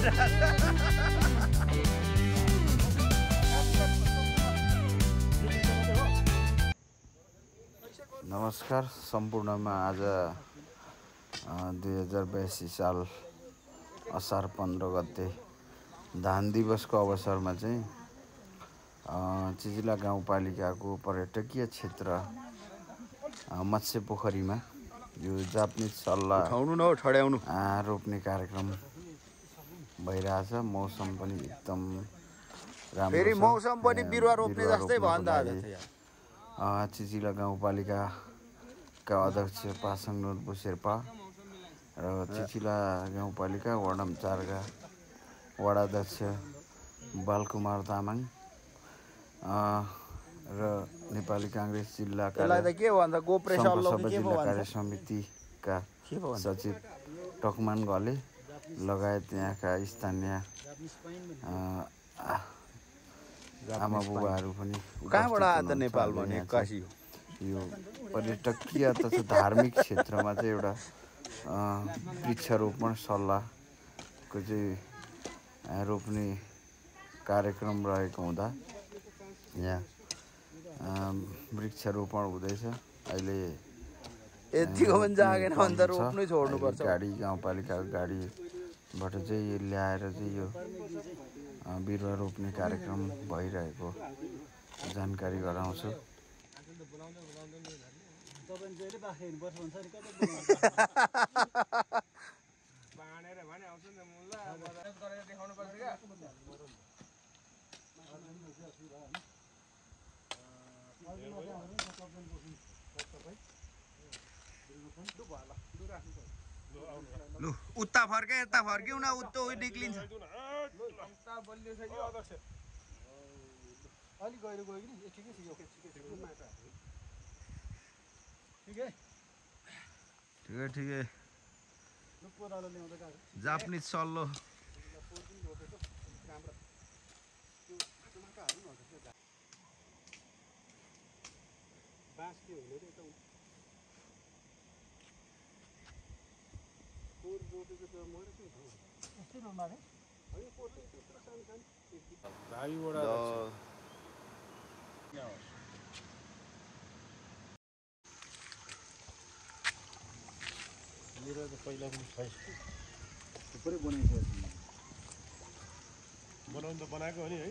नमस्कार सम्पूर्णमा आज 2082 साल असार 15 गते धान दिवसको अवसरमा चाहिँ चिजिला गाउँपालिकाको पर्यटकीय क्षेत्र मत्स्य पोखरीमा यो जापानिज सल्ला रोप्ने कार्यक्रम भइरहेछ। मौसम पनि एकदम राम्रो छ। फेरि मौसम पनि बिरुवा रोप्ने जस्तै भयो नि त। चिजिला गाउँपालिकाका अध्यक्ष पासाङ नोर्बु शेर्पा र चिचिला गाउँपालिका वडा 4 का वडाध्यक्ष बालकुमार तामाङ र नेपाली काङ्ग्रेस जिल्ला कार्य समितिका सचिव टकमान घले लगायत यहाँका स्थानीय आमा बुबाहरू पनि कहाँबाट आए त नेपाल भने काशी यो पर्यटकीय तथा धार्मिक क्षेत्रमा चाहिँ एउटा वृक्षारोपण सल्लाहको चाहिँ रोप्ने कार्यक्रम रहेको हुँदा यहाँ वृक्षारोपण हुँदैछ। अहिले यतिको पनि जागेन भने त रोप्नै छोड्नुपर्छ। गाडी गाउँपालिकाको गाडीबाट चाहिँ ल्याएर चाहिँ यो बिरुवा रोप्ने कार्यक्रम भइरहेको जानकारी गराउँछु। लु उता फर्के यता फर्क्यौ न उतो निक्लिन्छ। ठिकै जापानिज सल्लो मेरो त पहिला पनि छैन थुप्रै बनाइसकेको छु। बनाउनु त बनाएको हो नि है।